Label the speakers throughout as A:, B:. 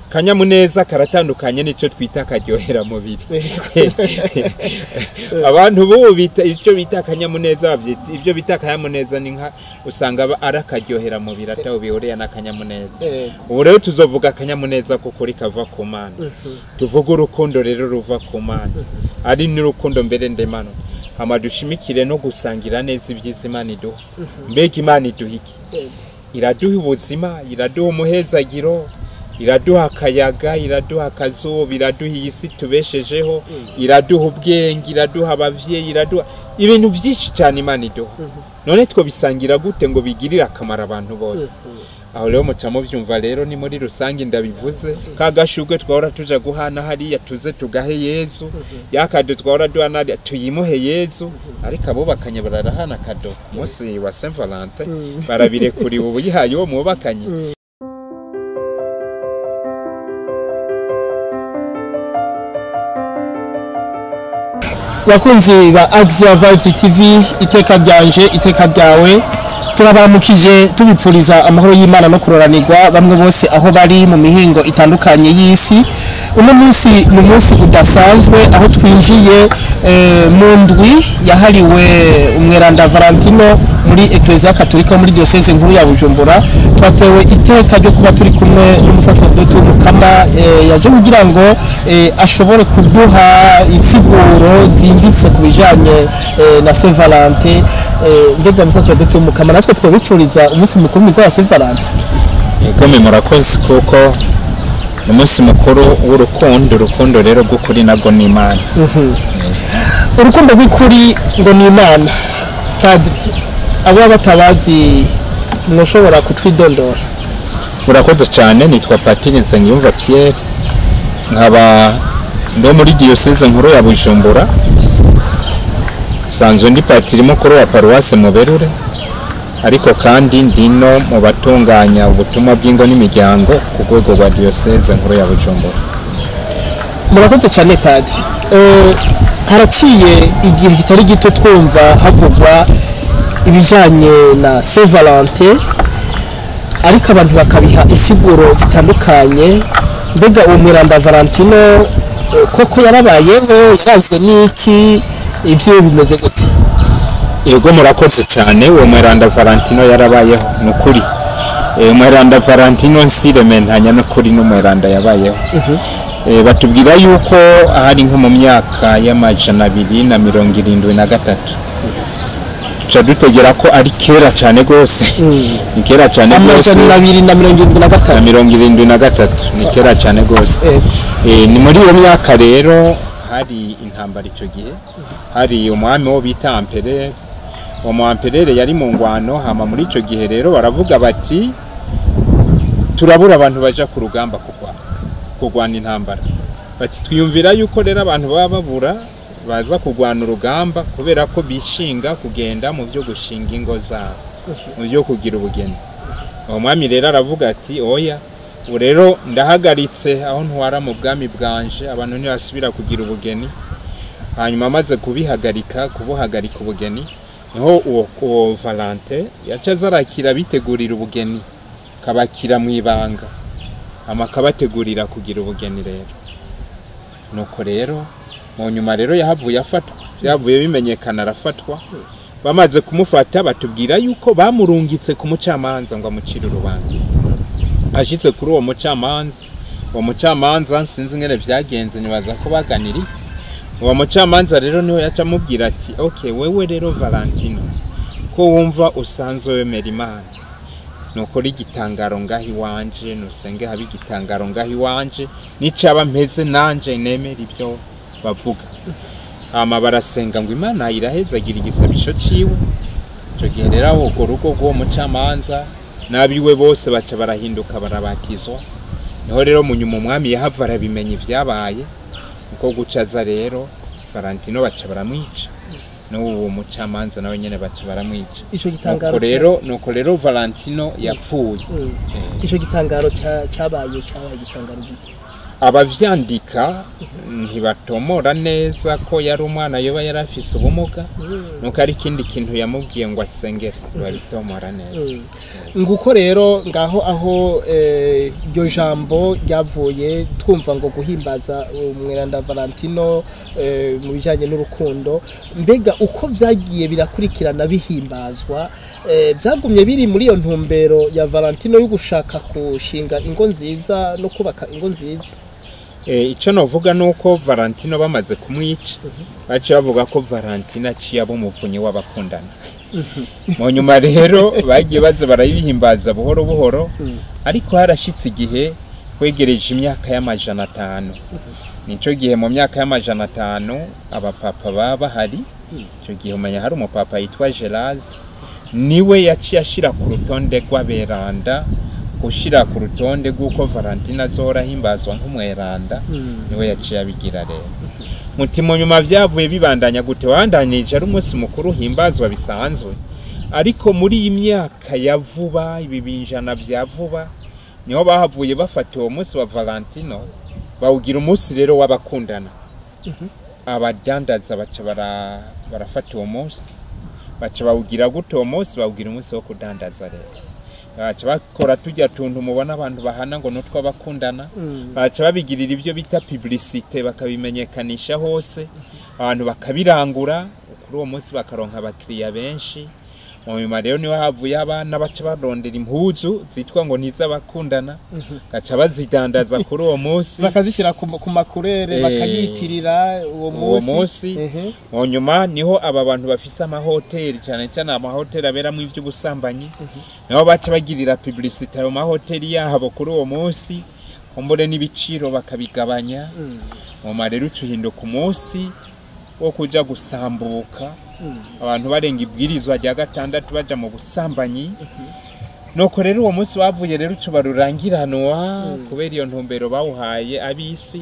A: Kanyamuneza karatandukanye n'icyo twita akaryohera mubiri. Abantu bubu bita icyo bita akanyamuneza, bavyita ibyo bita akanyamuneza ni nka usanga ari akaryohera mubiri ataho bihuriye n'akanyamuneza. Ubu rero tuzovuga akanyamuneza kuko kava ku Mana. Tuvuge urukundo rero ruva ku Mana, ari n'urukundo mbere ndemano. Hama dushimikire no gusangira neza ibyiza Imana iduha. Mbega Imana iduha iki? Iraduha ubuzima, iraduha umuhezagiro, iraduha akayaga, iraduha akazuba, iraduha iyi si tubeshejeho, iraduha ubwenge, iraduha abavyeyi, iraduha ibintu byinshi cyane Imana iduha. None twobisangira gute ngo bigirire akamaro abantu bose? Aho rero muca muvyumva rero ni muri rusange ndabivuze. Ka gashugwe twahora tuja guhana hariya tuze tugahe Yezu, ya kado twahora duhana hariya tuyimuhe Yezu, ariko abubakanye bararahana kado munsi wa Saint Valentin, barabirekuriwe ubu yihaye uwo mwubakanye.
B: Bakunzi ba Axia Vibes TV, iteka ryanje iteka ryawe, turabaramukije tubipfuriza amahoro y'Imana no kuroranirwa bamwe bose aho bari mu mihingo itandukanye y'isi. Uno munsi ni umunsi udasanzwe aho twinjiye mu ndwi yahariwe umweranda Valentino muri Eklezia Katolika muri Diocese nkuru ya Bujumbura. Twatewe iteka ryo kuba turi kumwe n'umusaseredoti w'umukama yaje kugira ngo ashobore kuduha insiguro zimbitse ku bijanye na Saint Valentin. Mbega musaseredoti w'umukama, natwe twabipfuriza umunsi mukuru mwiza wa Saint Valentin.
A: Yego, murakoze, kuko umunsi mukuru w'urukundo, urukundo rero rw'ukuri nabwo ni Imana.
B: Urukundo rw'ukuri ngo ni Imana. Padri, abo batabazi mwoshobora kutwidondora?
A: Murakoze cyane, nitwa Patiri Nsengiyumva Pierre, nkaba ndo muri Diocese nkuru ya Bujumbura, sanzwe ndi patiri mukuru wa Paruwase Muberure, ariko kandi ndino mu batunganya ubutumwa bw'ingo n'imiryango ku rwego rwa Diocese nkuru ya Bujumbura.
B: Murakoze cyane Padri. Haraciye igihe kitari gito twumva havugwa ibijanye na Saint Valentin, ariko abantu bakabiha insiguro zitandukanye. Mbega uwo mweranda Valentino koko yarabayeho, yaranzwe n'iki, ibyo bimeze gute?
A: Yego, murakoze cyane. Uwo mweranda Valentino yarabayeho nukuri. Mweranda Valentino nsirementanya n'ukuri n'umweranda yabayeho. Batubwira yuko ahari nko mu myaka y'273. Tuca dutegera ko ari kera cyane gose. Ni kera cyane gose.
B: 273.
A: 73 ni kera cyane gose. Ni muri iyo myaka rero hari intambara icyo gihe. Hari umwami wo bita Amperere. Uwo Amperere yari mu ngwano, hama muri icyo gihe rero baravuga bati turabura abantu baja ku rugamba kurwana intambara. Bati twiyumvira yuko rero abantu baba babura baza kurwana urugamba kubera ko bishinga kugenda mu byo gushinga ingo zabo, mu byo kugira ubugeni. Uwo mwami rero aravuga ati oya, ubu rero ndahagaritse aho ntwara mu bwami bwanje, abantu ntibasubira kugira ubugeni. Hanyuma amaze kubihagarika, kubuhagarika ubugeni, niho uwo Valentin yaca azarakira bitegurira ubugeni, kabakira mu ibanga, amakabategurira kugira ubugeni rero. Nuko rero mu nyuma rero yahavuye afatwa, byavuye bimenyekana arafatwa. Bamaze kumufata batubwira yuko bamurungitse ku mucamanza ngo amucire urubanza. Ashitse kuri uwo mucamanza, uwo mucamanza sinzi ingene vyagenze, nibaza ko baganiriye. Uwo mucamanza rero niho yaca amubwira ati okay, wewe rero Valentino, ko wumva usanzwe wemera Imana, nukora igitangaro ngaho iwanje, nusenge habe igitangaro ngaho iwanje, nicaba mpeze nanje nemera ibyo bavuga. Hama barasenga ngo Imana irahezagira igisabisho ciwe. Ico gihe rero urwo rugo rw'uwo mucamanza n'abiwe bose baca barahinduka barabatizwa. Niho rero mu nyuma umwami yahava arabimenya ivyabaye, uko gucaza rero Valentino baca baramwica, n'uwo mucamanza nawe nyene baca baramwica.
B: Ico gitangaro
A: rero nuko rero Valentino yapfuye.
B: Ico gitangaro cyabaye igitangaro gito.
A: Abavyandika ntibatomora neza ko yari umwana yoba yarafise ubumuga, nuko ari ikindi kintu yamubwiye ngo asengere, babitomora neza.
B: Nguko rero ngaho aho iryo jambo ryavuye, twumva ngo guhimbaza umweranda Valentino mu bijyanye n'urukundo. Mbega uko byagiye birakurikirana bihimbazwa, byagumye biri muri iyo ntumbero ya Valentino yo gushaka gushinga ingo nziza no kubaka ingo nziza?
A: Icyo novuga ni uko Valentino bamaze kumwica, baciye bavuga ko Valentino aciye aba umuvunyi w'abakundana. Mu nyuma rero bagiye baza barabihimbaza buhoro buhoro, ariko harashyitse igihe kwegereje imyaka y'500. Nicyo gihe mu myaka y'500 abapapa baba bahari. Icyo gihe umenya hari umupapa yitwa Gélase, niwe yaciye ashyira ku rutonde rw'aberanda, gushyira ku rutonde rw'uko Valentino azohora ahimbazwa nk'umweranda, niwe yaciye abigira. Rero muti mu nyuma byavuye bibandanya gute? Wabandanije ari umunsi mukuru uhimbazwa bisanzwe, ariko muri iyi myaka ya vuba, ibi binjana bya vuba, niho bahavuye bafata uwo munsi wa Valentino bawugira umunsi rero w'abakundana. Abadandaza baca barafata uwo munsi, baca bawugira gute uwo munsi? Bawugira umunsi wo kudandaza. Rero baca bakora tujya tuntu mubona abantu bahana ngo nutwo abakundana, baca babigirira ibyo bita publicité, bakabimenyekanisha hose, abantu bakabirangura kuri uwo munsi, bakaronka abakiriya benshi. Mu nyuma rero niho havuye abana baca barondera impuzu zitwa ngo niz'abakundana, gaca bazidandaza kuri uwo munsi,
B: bakazishyira ku makurere, bakayitirira uwo
A: uwo
B: munsi.
A: Munsi. Mu nyuma niho aba bantu bafise amahoteli, cyane cyane amahoteli aberamo iby'ubusambanyi, niho baca bagirira publicité ayo mahoteli yabo kuri uwo munsi, kumbure n'ibiciro bakabigabanya. Mu nyuma rero uca uhinduka umunsi wo kuja gusambuka, abantu barenga ibwirizwa rya gatandatu baja mu busambanyi. Nuko rero uwo munsi bavuye rero uca barurangiranwa kubera iyo ntumbero bawuhaye abisi.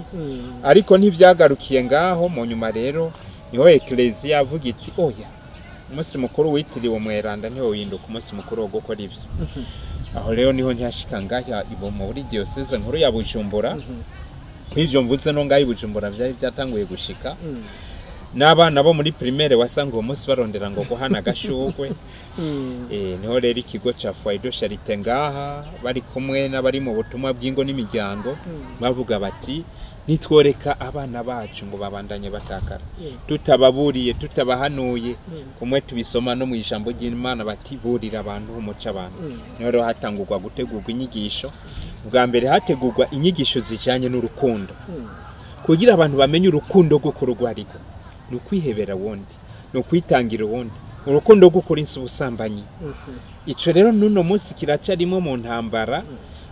A: Ariko ntibyagarukiye ngaho. Mu nyuma rero niho Ekereziya yavuga iti: "Oya, umunsi mukuru witiriwe umweranda ntiwo winduka umunsi mukuru wo gukora ibyo." Aho rero niho ntiyashika ngaha ibo muri diyoseze nkuru ya Bujumbura. Nk'ivyo mvuze, no ngaha i Bujumbura vyari byatanguye gushika, n'abana bo muri primaire wasanga uwo munsi barondera ngo guhana agashurwe. Niho rero ikigo ca Foyer de Charité ngaha bari kumwe n'abari mu butumwa bw'ingo n'imiryango bavuga bati: "Nitworeka abana bacu ngo babandanye batakara tutababuriye, tutabahanuye." Kumwe tubisoma no mu ijambo ry'Imana bati: "Burira abantu, umuca abantu." Niho rero hatangurwa gutegurwa inyigisho. Bwa mbere hategurwa inyigisho zijanye n'urukundo, kugira abantu bamenye urukundo rw'ukuri urwo arirwo: ni ukwihebera wundi, ni ukwitangira uwundi, urukundo rw'ukuri si ubusambanyi. Ico rero n'uno munsi kiracarimo mu ntambara,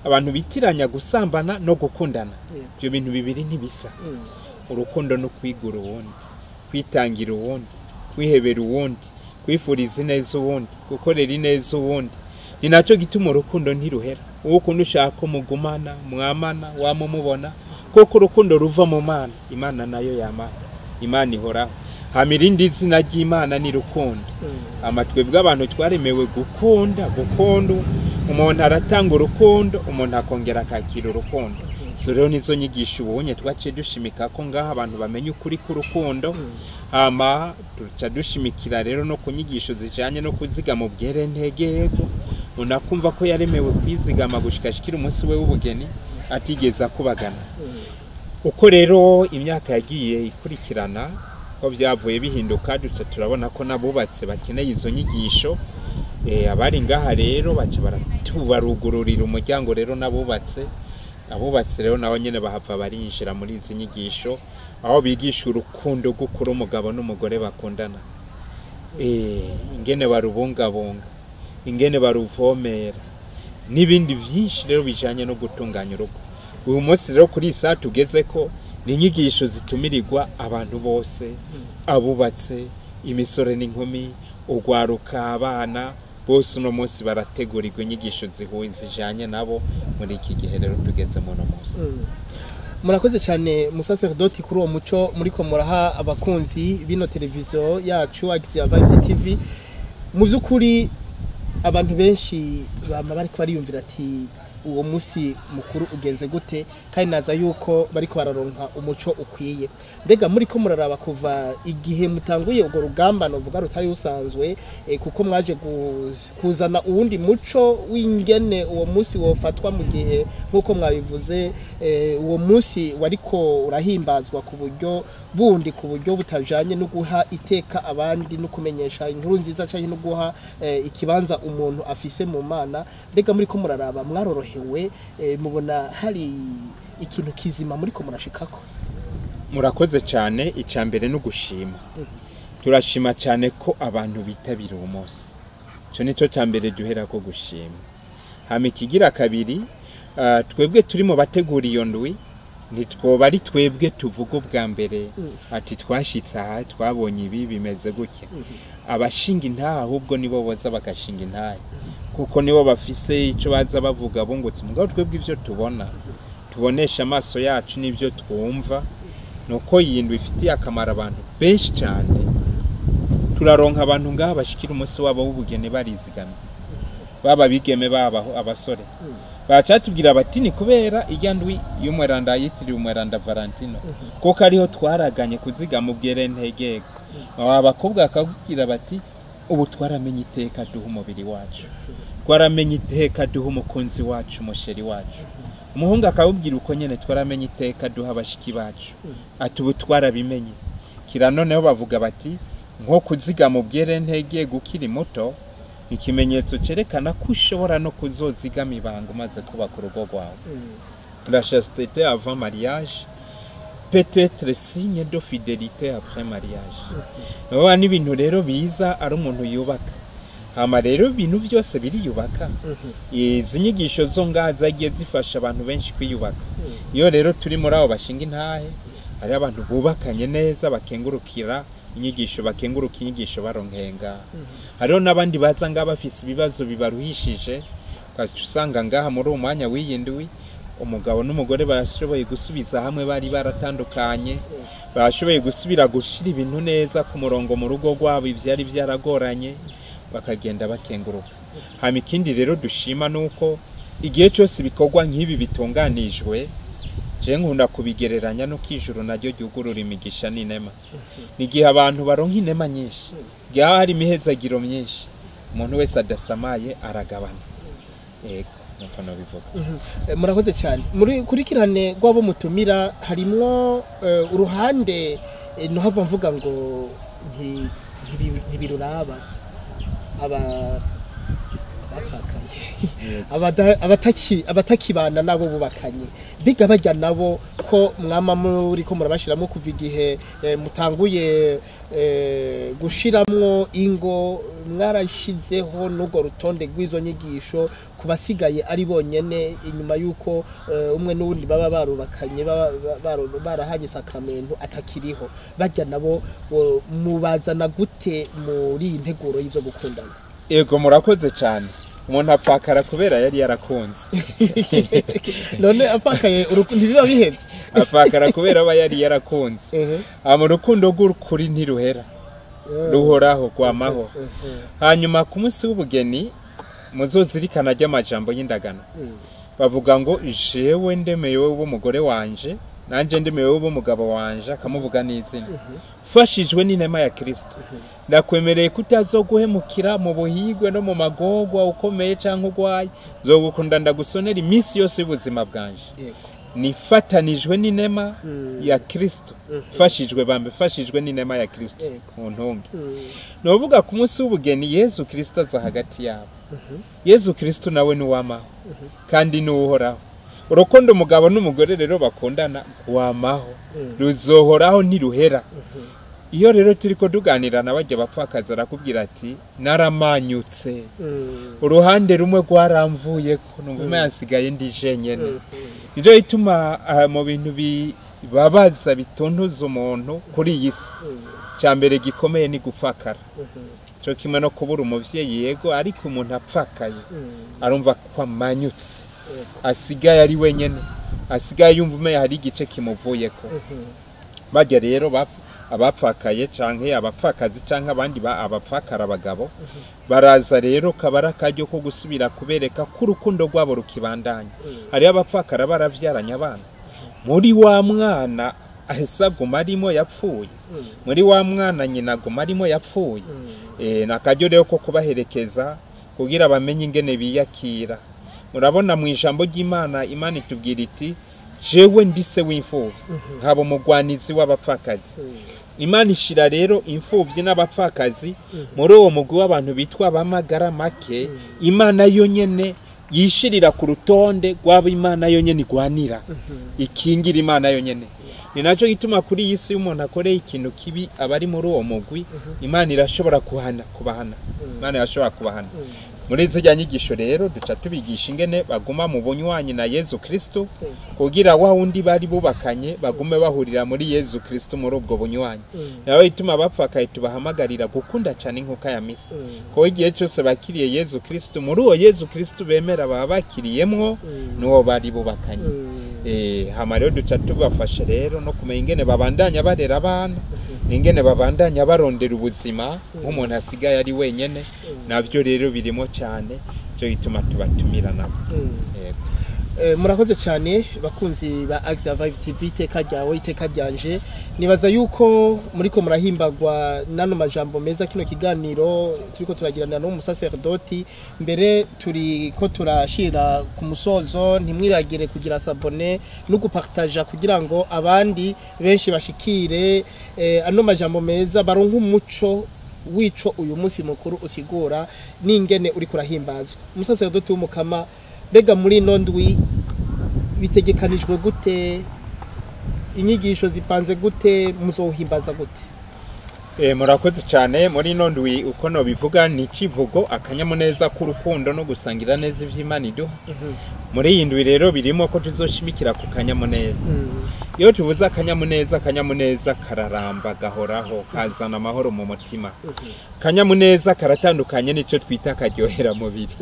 A: abantu bitiranya gusambana no gukundana. Ibyo bintu bibiri ntibisa. Urukundo no kwigura uwundi, kwitangira uwundi, kwihebera uwundi, kwifuriza ineza uwundi, gukorera ineza uwundi. Ni nacyo gituma urukundo ntiruhera. Uwo ukunda ushaka mugumana, mwamana, wamumubona, kuko urukundo ruva mu Mana, Imana nayo yamana, Imana ihoraho. Hama irindi zina ry'Imana ni rukundo. Amatwe bw'abantu twaremewe gukunda, gukundwa. Umuntu aratanga urukundo, umuntu akongera akakira urukundo. So rero nizo nyigisho ubunye twaciye dushimika ko ngaha abantu bamenye ukuri k'urukundo. Hama duca dushimikira rero no ku nyigisho zijanye no kuzigama ubwerentege. Umuntu akumva ko yaremewe kwizigama gushika ashikira umunsi we w'ubugeni atigeze akubagana. Uko rero imyaka yagiye ikurikirana, ko byavuye bihinduka, duca turabona ko n'abubatse bakeneye izo nyigisho. Abari ngaha rero baca baratubarugururira umuryango rero n'abubatse. Abubatse rero nabo nyene bahava barinjira muri izi nyigisho, aho bigisha urukundo rw'ukuri, umugabo n'umugore bakundana, ingene barubungabunga, ingene baruvomera, n'ibindi vyinshi rero bijanye no gutunganya urugo. Uyu munsi rero kuri iyi saha tugeze ko ni inyigisho zitumirirwa abantu bose: abubatse, imisore n'inkumi, urwaruka, abana bose. Uno munsi barategurirwa inyigisho zihuye zijanye nabo muri iki gihe rero tugeze mu uno munsi.
B: Murakoze cyane, musaserdoti, kuri uwo muco muriko muraha abakunzi bino televiziyo yacu Axia Vibes TV. Mu by'ukuri abantu benshi bama bariko bariyumvira ati Uwo munsi mukuru ugenze gute? Kandi naza yuko bariko bararonka umuco ukwiye. Mbega muri ko muraraba kuva igihe mutanguye urwo rugamba, novuga rutari rusanzwe, kuko mwaje kuzana uwundi muco w'ingene uwo munsi wofatwa, mu gihe nk'uko mwabivuze, uwo munsi wariko urahimbazwa ku buryo bundi, ku buryo butajanye no guha iteka abandi no kumenyesha inkuru nziza canke no guha ikibanza umuntu afise mu Mana. Mbega muri ko muraraba, mwarorohewe, mubona hari ikintu kizima muri ko murashikako?
A: Murakoze cyane. Icya mbere no gushima, turashima cyane ko abantu bitabira uwo munsi. Icyo ni cyo cya mbere duhera ko gushima. Hama ikigira kabiri, twebwe turi mu bategura iyo ndwi, ntitwoba ari twebwe tuvuga ubwa mbere ati twashitse aha, twabonye ibi, bimeze gutya. Abashinga intahe ahubwo nibo boza bagashinga intahe, kuko nibo bafise icyo baza bavuga bungutse. Mugabo twebwe ibyo tubona, tubonesha amaso yacu n'ibyo twumva, nuko iyi ndwi ifitiye akamaro abantu benshi cyane. Turaronka abantu ngaha bashikira umunsi wabo w'ubugeni barizigamye, baba bigeme, baba abasore. Bacatubwira bati ni kubera irya ndwi y'umweranda yitiriwe umweranda Valentino, kuko ariho twaraganye kuzigama ubwerentegego. Aba bakobwa bakakubwira bati ubu twaramenye iteka duha umubiri wacu, twaramenye iteka duha umukunzi wacu, umusheri wacu. Umuhungu akabubwira uko nyene, twaramenye iteka duha abashiki bacu, ati ubu twarabimenye. Kira noneho bavuga bati nko kuzigama ubwerentege gukiri muto, ikimenyetso cerekana ko ushobora no kuzozigama ibanga umaze kubaka urugo rwawe. La chasteté avant mariage peut être signe de fidélité après mariage. Baba n'ibintu rero biza ari umuntu yubaka. Hama rero ibintu byose biriyubaka. Izi nyigisho zo ngaha zagiye zifasha abantu benshi kwiyubaka. Iyo rero turi muri abo bashinga intahe, hari abantu bubakanye neza bakengurukira inyigisho, bakenguruka inyigisho baronkenga. Hariho n'abandi baza ngaha bafise ibibazo bibaruhishije, ukaca usanga ngaha muri uwo mwanya w'iyi ndwi umugabo n'umugore barashoboye gusubiza hamwe bari baratandukanye, barashoboye gusubira gushira ibintu neza ku murongo mu rugo rwabo ivyari byaragoranye, bakagenda bakenguruka. Hama ikindi rero dushima nuko igihe cyose ibikorwa nk'ibi bitunganijwe, je nkunda kubigereranya no kijuru naryo ryugurura imigisha n'inema. Ni igihe abantu baronka inema nyinshi, igihe haba hari imihezagiro myinshi, umuntu wese adasamaye aragabana. Yego, nuko nobivuga.
B: Murakoze cyane. Muri kurikirane rw'abo mutumira harimwo uruhande, nohava mvuga ngo ntibiruraba aba abapfakaye, abatakibana nabo bubakanye. Biga bajya nabo ko mwama muri ko murabashiramo kuva igihe mutanguye gushiramwo ingo, mwarashizeho n'urwo rutonde rw'izo nyigisho ku basigaye ari bonyene inyuma y'uko umwe n'uwundi baba barubakanye, baba barahanye sakramento atakiriho. Bajya nabo mubazana gute muri iyi nteguro y'ivyo gukundana?
A: Ego, murakoze cyane. Umuntu apfakara kubera yari yarakunze.
B: None apfakaye ntibiba biheze?
A: Apfakara kubera aba yari yarakunze. Hama urukundo rw'ukuri ntiruhera, ruhoraho, rwamaho. Hanyuma ku munsi w'ubugeni muzozirikana ry'amajambo y'indagano bavuga ngo jewe ndemeye wowe umugore wanje, nanje ndemeye wowe umugabo wanje, akamuvuga n'izina, fashijwe n'inema ya Kristo, ndakwemereye kutazoguhemukira mu buhigwe no mu magorwa, ukomeye canke urwaye, nzogukunda ndagusonera iminsi yose y'ubuzima bwanje. Nifatanijwe n'inema ya Kristo, fashijwe bambe, fashijwe n'inema ya Kristo. Mu ntunge novuga ku munsi w'ubugeni Yesu Kristo aza hagati yabo. Yesu Kristo nawe ni uwamaho kandi ni uhoraho. Urukundo umugabo n'umugore rero bakundana rwamaho, ruzohoraho, ntiruhera. Iyo rero turiko tuganira na bajya bapfakaza, arakubwira ati naramanyutse, uruhande rumwe rwaramvuyeko, numva umenga nsigaye ndi jenyene. Nicyo gituma mu bintu bibabaza bituntuza umuntu kuri iyi si, cya mbere gikomeye ni gupfakara, cyo kimwe no kubura umuvyeyi. Yego, ariko umuntu apfakaye arumva ko amanyutse, asigaye ari wenyene, asigaye yumva umenga hari igice kimuvuyeko. Bajya rero Abapfakaye canke abapfakazi canke abandi abapfakara abagabo baraza rero kabara akaryo ko gusubira kubereka ko urukundo rwabo rukibandanya. Hariho abapfakara baravyaranye abana, muri wa mwana ahise aguma arimo yapfuye, muri wa mwana nyina aguma arimo yapfuye. Nakaryo rero ko kubaherekeza kugira bamenye ingene biyakira. Murabona mu ijambo ry'Imana, Imana itubwira iti jewe ndise w'imfuvyi nkaba umugwanizi w'abapfakazi. Imana ishira rero imfuvyi n'abapfakazi muri uwo mugwi w'abantu bitwa abamagara make. Imana yonyene yishirira ku rutonde rw'abo Imana yonyene igwanira, ikingira Imana yonyene. Ni nacyo gituma kuri iyi si umuntu akoreye ikintu kibi abari muri uwo mugwi, Imana irashobora kuhana kubahana. Imana irashobora kubahana. Muri zirya nyigisho rero duca tubigisha ingene baguma mu bunywanyi na Yezu Kristo, kugira wa wundi bari bubakanye bagume bahurira muri Yezu Kristo muri ubwo bunywanyi. Nawe ituma abapfakaye tubahamagarira gukunda cyane inkuka ya misa, kuko igihe cyose bakiriye Yezu Kristo, muri uwo Yezu Kristo bemera baba bakiriyemwo n'uwo bari bubakanye. Hama rero duca tubafasha rero no kumenya ingene babandanya barera abana, n'ingene babandanya barondera ubuzima nk'umuntu asigaye ari wenyene. Navyo rero birimo cyane, cyo gituma tubatumira nabo.
B: Murakoze cyane bakunzi ba Axia Vibe TV, iteka ryawe iteka ryanje. Nibaza yuko muriko murahimbagwa nano majambo meza kino kiganiro turiko turagirana no musaserdoti. Mbere turiko turashira ku musozo, ntimwibagire kugira s'abonner no gupartager kugira ngo abandi benshi bashikire ano majambo meza, baronke umuco wico uyu munsi mukuru usigura n'ingene uri kurahimbazwa. Umusaserdoti w'umukama, mbega muri ino ndwi bitegekanijwe gute? Inyigisho zipanze gute? Muzohimbaza gute?
A: Murakoze cyane. Muri ino ndwi uko no bivuga ni kivugo akanyamuneza k'urukundo no gusangira neza ivy'Imana iduha. Muri iyi ndwi rero birimo ko tuzoshimikira ku kanyamuneza. Iyo tuvuze akanyamuneza, akanyamuneza kararamba, gahoraho, kazana amahoro mu mutima. Akanyamuneza karatandukanye n'icyo twita akaryohera mubiri.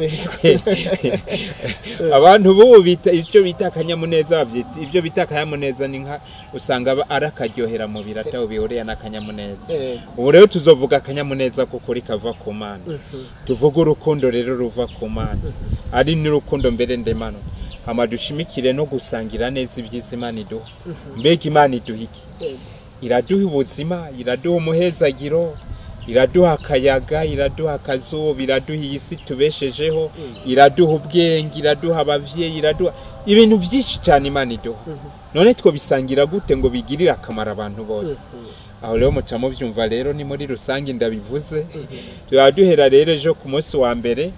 A: Abantu bubu bita icyo bita akanyamuneza, bavyita ibyo bita akanyamuneza ni nka usanga ari akaryohera mubiri ataho bihuriye n'akanyamuneza. Ubu rero tuzovuga akanyamuneza kuko kava ku Mana. Tuvuga urukundo rero ruva ku Mana, ari n'urukundo mbere ndemano. Hama dushimikire no gusangira neza ibyiza Imana iduha. Mbega Imana iduha iki? Iraduha ubuzima, iraduha umuhezagiro, iraduha akayaga, iraduha akazuba, iraduha iyi si tubeshejeho, iraduha ubwenge, iraduha abavyeyi, iraduha ibintu byinshi cyane Imana iduha. None twobisangira gute ngo bigirire akamaro abantu bose? Aho rero muca muvyumva rero ni muri rusange ndabivuze. Turaduhera rero ejo ku munsi wa mbere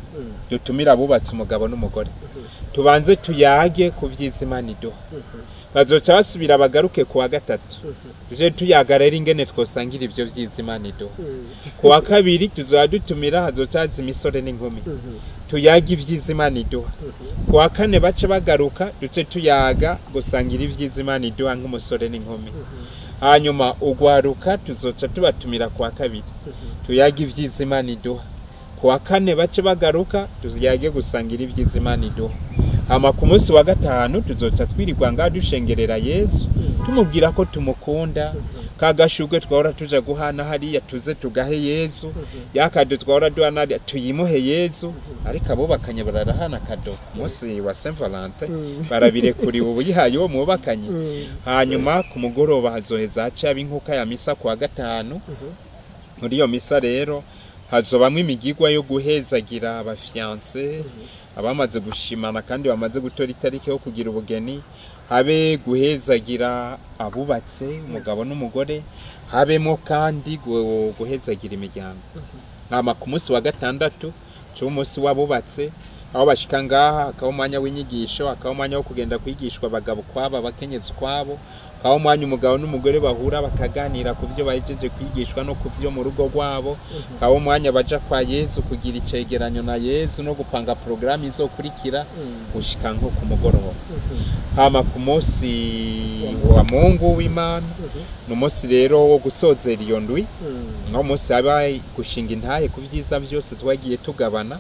A: dutumira abubatse umugabo n'umugore, tubanze tuyage ku vyiza Imana iduha. Bazoca basubira bagaruke ku wa gatatu, tuje tuyaga rero ingene twosangira ivyo vyiza Imana iduha. Ku wa kabiri tuzoba dutumira hazoca haza imisore n'inkumi, tuyaga ivyiza Imana iduha. Ku wa kane bace bagaruka duce tuyaga gusangira ivyiza Imana iduha nk'umusore n'inkumi. Hanyuma ugwaruka tuzoca tubatumira ku wa kabiri, tuyaga ivyiza Imana iduha. Ku wa kane bace bagaruka tuziyage gusangira ivyiza Imana iduha. Hama ku munsi wa gatanu tuzoca twirirwa ngaha dushengerera Yesu, tumubwira ko tumukunda. Ka gashugwe twahora tuja guhana hariya tuze tugahe Yesu, ya kado twahora duhana hariya tuyimuhe Yesu. Ariko abubakanye bararahana kado ku munsi wa Saint Valentin, barabirekuriwe ubu yihaye uwo mwubakanye. Hanyuma ku mugoroba hazoheza hace haba inkuka ya misa ku wa gatanu. Muri iyo misa rero hazobamwo imigigwa yo guhezagira abafiancé abamaze gushimana kandi bamaze gutora itariki yo kugira ubugeni, habe guhezagira abubatse umugabo n'umugore, habemo kandi guhezagira imiryango. Hama ku munsi wa gatandatu cyo umunsi w'abubatse, aho bashika ngaha hakaba umwanya w'inyigisho, hakaba umwanya wo kugenda kwigishwa abagabo kwabo, abakenyezi kwabo, hakaba umwanya umugabo n'umugore bahura bakaganira ku byo bahejeje kwigishwa no ku byo mu rugo rwabo, hakaba umwanya baja kwa Yezu kugira icegeranyo na Yezu no gupanga porogaramu izokurikira gushika nko ku mugoroba. Hama ku munsi wa Mungu w'Imana, ni umunsi rero wo gusozera iyo ndwi, no munsi haba gushinga intahe ku vyiza vyose twagiye tugabana.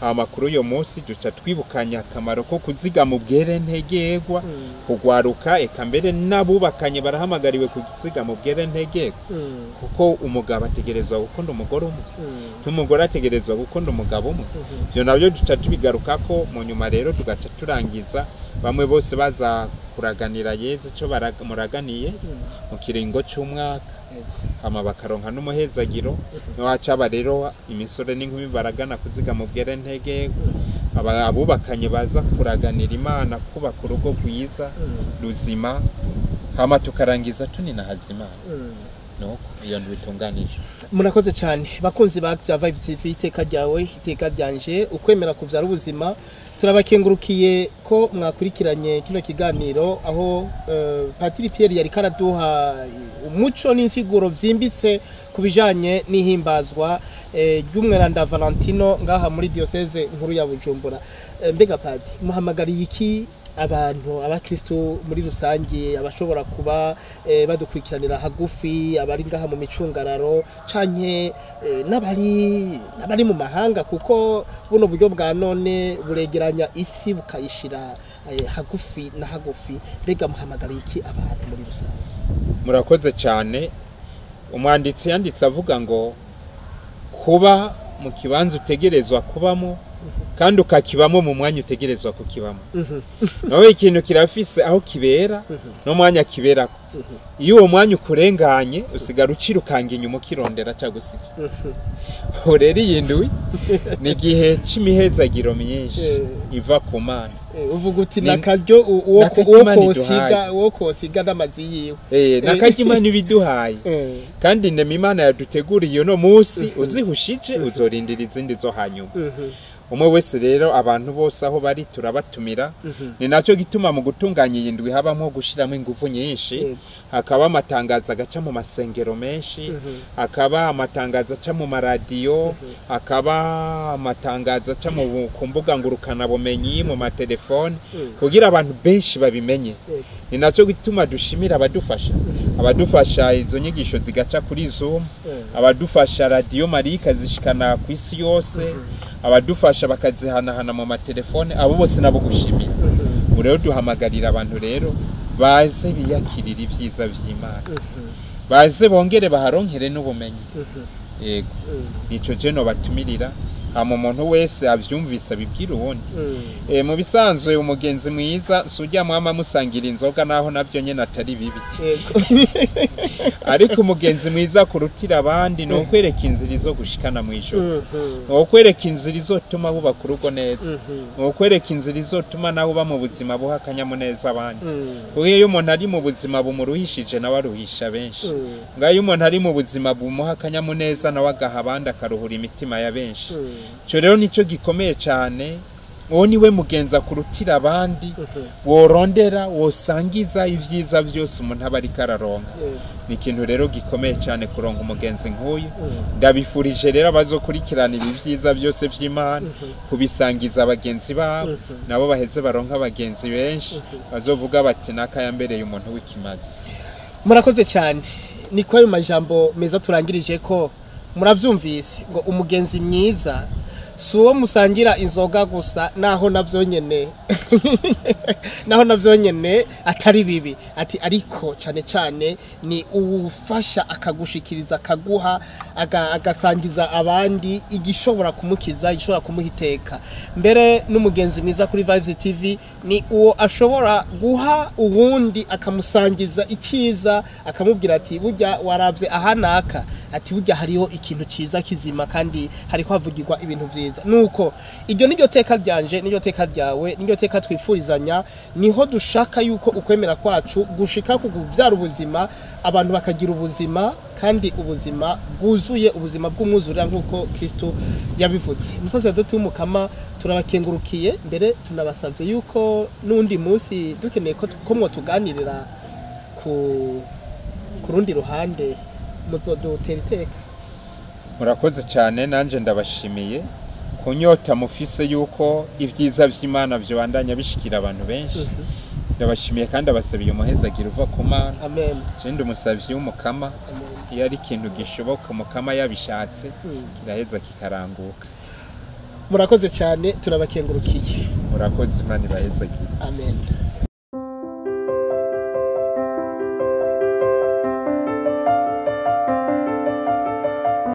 A: Amakuru uyo munsi duca twibukanya akamaro ko kuzigama ubwerentegerwa, kugwaruka, eka mbere n'abubakanye barahamagariwe kuzigama ubwerentegerwa, kuko umugabo ategerezwa gukunda umugore umwe, n'umugore ategerezwa gukunda umugabo umwe. Ibyo nabyo duca tubigarukako mu nyuma. Rero tugaca turangiza bamwe bose baza kuraganira Yezu icyo muraganiye mu kiringo cy'umwaka, hama bakaronka n'umuhezagiro. Niwacaba rero imisore n'inkumi baragana kuzigama ubwerentege, abubakanye baza kuraganira Imana kubaka urugo rwiza ruzima, hama tukarangiza tuninahaza Imana. Nuko iyo ntibitunganije.
B: Murakoze cyane bakunzi ba Vibe TV, iteka ryawe iteka ryanje, ukwemera kuvyara ubuzima. Turabakengurukiye ko mwakurikiranye kino kiganiro aho Patiri Pierre yari karaduha umuco n'insiguro vyimbitse ku bijanye n'ihimbazwa ry'umweranda Valentino ngaha muri diocese nkuru ya Bujumbura. Mbega Padi, muhamagariye iki abantu, abakristo muri rusange, abashobora kuba badukurikiranira hagufi, abari ngaha mu micungararo canke n'abari mu mahanga, kuko buno buryo bwa none buregeranya isi bukayishira hagufi na hagufi? Mbega muhamagariye iki abantu muri rusange?
A: Murakoze cyane. Umwanditsi yanditse avuga ngo kuba mu kibanza utegerezwa kubamo kandi ukakibamo mu mwanya utegerezwa kukibamo. Nawe ikintu kirafise aho kibera n'umwanya kiberako. Iyo uwo mwanya ukurenganye, usigara ucirukanga inyuma ukirondera cagusize. Ubu rero iyi ndwi ni igihe c'imihezagiro myinshi iva ku Mana.
B: Uvuga uti nakaryo uwo
A: Nakaryo
B: uwo
A: Imana
B: kosiga
A: iduhaye.
B: uwo kosiga n'amazi yiwe.
A: Nakaryo Imana ibiduhaye, kandi indema Imana yaduteguriye uno munsi uzihushije uzorindira izindi zo hanyuma. Umwe wese rero, abantu bose aho bari turabatumira. Ni nacyo gituma mu gutunganya iyi ndwi habamo gushyiramo ingufu nyinshi, hakaba amatangazo agaca mu masengero menshi, hakaba amatangazo aca mu maradiyo, hakaba amatangazo aca ku mbuga ngurukanabumenyi, mu matelefoni, kugira abantu benshi babimenye. Ni nacyo gituma dushimira abadufasha izo nyigisho zigaca kuri Zoom, abadufasha Radiyo Mariya ikazishikana ku isi yose, abadufasha bakazihanahana mu matelefone, abo bose nabo gushimira. Ubu rero duhamagarira abantu rero baze biyakirira ibyiza by'Imana, baze bongere baharonkere n'ubumenyi. Yego, nico je batumirira. Hama umuntu wese avyumvise abibwira uwundi. Mu bisanzwe umugenzi mwiza si ujya mwama musangira inzoga, naho navyo nyene atari bibi, ariko umugenzi mwiza kurutira abandi ni ukwereka inzira izo gushikana mu ijuru, ni ukwereka inzira izotuma wubaka urugo neza, ni ukwereka inzira izotuma nawe uba mu buzima buha akanyamuneza abandi. Kuko iyo umuntu ari mu buzima bumuruhishije, nawe aruhisha benshi. Ngaho iyo umuntu ari mu buzima bumuha akanyamuneza, nawe agaha abandi, akaruhura imitima ya benshi. Ico rero nico gikomeye cyane. Uwo niwe mugenza kurutira abandi worondera, wosangiza ibyiza byose umuntu aba ariko araronka. Ni ikintu rero gikomeye cyane kuronka umugenzi nk'uyu. Ndabifurije rero abazokurikirana ibi byiza byose by'Imana kubisangiza abagenzi babo, nabo baheze baronka abagenzi benshi bazovuga bati nakayambereye umuntu w'ikimazi.
B: Murakoze cyane. Ni kwa ayo majambo meza turangirije ko muravyumvise ngo umugenzi mwiza si uwo musangira inzoga gusa, naho navyo nyene atari bibi, ati ariko cyane cyane ni uwufasha akagushikiriza, akaguha, agasangiza abandi igishobora kumukiza, igishobora kumuha iteka. Mbere n'umugenzi mwiza kuri Vibes TV ni uwo ashobora guha uwundi, akamusangiza icyiza, akamubwira ati burya waravye ahanaka, ati burya hariho ikintu ciza kizima kandi hariko havugirwa ibintu vyiza. Nuko iryo niryo teka ryanje, niryo teka ryawe, niryo teka twifurizanya. Niho dushaka yuko ukwemera kwacu gushika ku kuvyara ubuzima, abantu bakagira ubuzima kandi ubuzima bwuzuye, ubuzima bw'umwuzurira nk'uko Kristo yabivuze. Umusaseredoti w'umukama, turabakengurukiye, mbere tunabasabye yuko n'undi munsi dukeneye ko mwotuganirira ku rundi ruhande muzodutera iteka.
A: Murakoze cyane, nanjye ndabashimiye ku nyota mufise yuko ibyiza by'Imana byobandanya bishikira abantu benshi. Ndabashimiye kandi abasabiye umuhezagira uva ku Mana.
B: Amen.
A: Jende umusavyi w'umukama.
B: Amen.
A: Iyo ari ikintu gishoboka umukama yabishatse, kiraheza kikaranguka.
B: Murakoze cyane, turabakengurukiye.
A: Murakoze, Imana ibahezagire.
B: Amen.